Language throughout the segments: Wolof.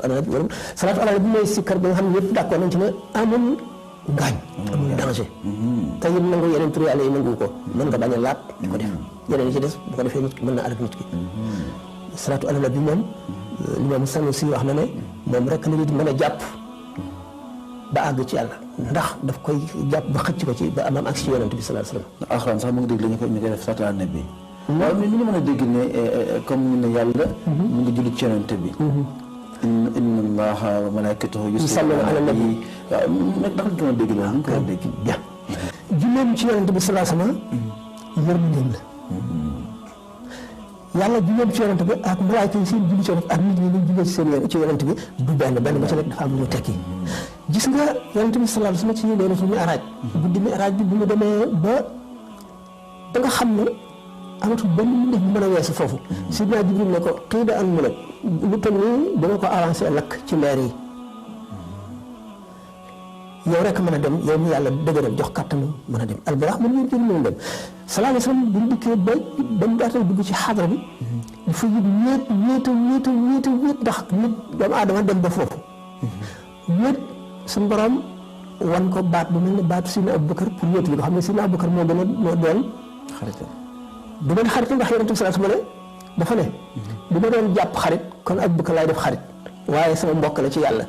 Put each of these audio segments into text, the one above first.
ala nabi wala salaatu ala nabi mooy sikkar ba nga xam ne yëpp d'accord nañ ci ne amul ngaañ amul danger te yëpp nangu yeneen tur yàlla yi nangu ko mën nga bañ a laab di ko def yeneen yi ci des bu ko defee nit ki mën na arrêté nit ki salaatu ala nabi moom Limaam Sanusi wax na ne moom rek la nit mën a jàpp ba àgg ci yàlla ndax daf koy jàpp ba xëcc ko ci ba amaam ak si yonent bi sallallahu alayhi wasallam alxuraan sax mu ngi dégg la ñu koy def salaatu ala nabi waaw ni ñu mën a dégg ne comme ñu ne yàlla mu ngi julli ci yonent bi inna allaha wa malaikatahu yusalluna ala nabi waaw nag ndax ñu ko mën a dégg loolu ñu ko mën a dégg bien julleem ci yonent bi sallallahu alayhi wasallam yërmandeem la yàlla julleem ci yonent bi ak malaayka yi seen julli ci yonent ak nit ñi ñu jullee ci seen ci yonent bi du benn ba ci nekk dafa am lu tekki gis nga yonent bi sallallahu alayhi wasallam ci laylatul mi'raj guddi mi'raj bi bu mu demee ba nga xam ne amatul benn mbir bu mën a weesu foofu Sidna Jibril ne ko qiida an mu nag lu toll nii dama ko avancé lakk ci leer yi yow rek mën a dem yow mi yàlla dëgëral jox kàttanu mën a dem alburax mën ngeen jël mën dem sallallahu alayhi wasallam bu ñu dikkee ba mu daatal dugg ci xadra bi dafa yëg wéet ndax nit doomu aadama dem ba foofu wéet suñu borom wan ko baat bu mel ne baatu Sidna Abubakar pour wéet li nga xam ne Sidna Abubakar moo doon xaritam du doon xarit ndax yonent bi sallallahu alayhi wasallam dafa ne bu ma doon jàpp xarit kon Abubakar laay def xarit waaye sama mbokk la ci yàlla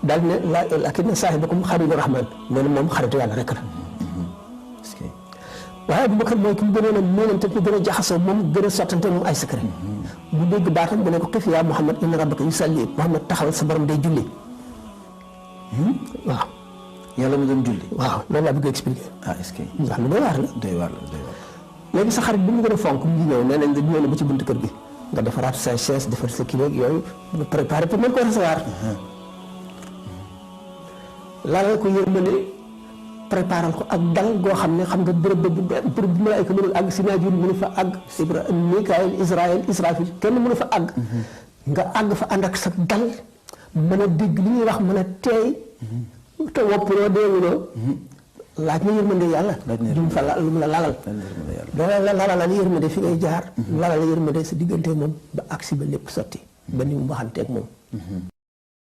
daal ne lakinna saahibakum xaribu rahman nee na moom xaritu yàlla rek la waaye Abubakar mooy ki mu gënoon a mënante ki gën a jaxasoo moom gën a sottante moom ay secret bu dégg baatam bu ne ko xif yaa Muhammad inna rabbaka yusalli Muhammad taxawal sa borom day julli waaw yàlla mu doon julli waaw loolu laa bëgg a expliquer est-ce que ndax lu doy waar la léegi sa xarit bi mu gën a fonk mu ngi ñëw nee nañ nga ñëw na ba ci buntu kër gi nga defaraat sa chaise defar sa kilo yooyu nga préparé pour mën ko recevoir laalal ko yërmande préparal ko ak dal goo xam ne xam nga bërëb bu malaayka mënul àgg si naajur mënu fa àgg Mikaayil Israfil kenn mënu fa àgg nga àgg fa ànd ak sa dal mën a dégg li ñuy wax mën a teey te woppuloo deewuloo laaj na yërmande yàlla duñ fa lu mu la lalal la lalal yërmande fi ngay jaar lalal yërmande sa diggante moom ba agsi ba lépp sotti ba ni mu waxanteeg moom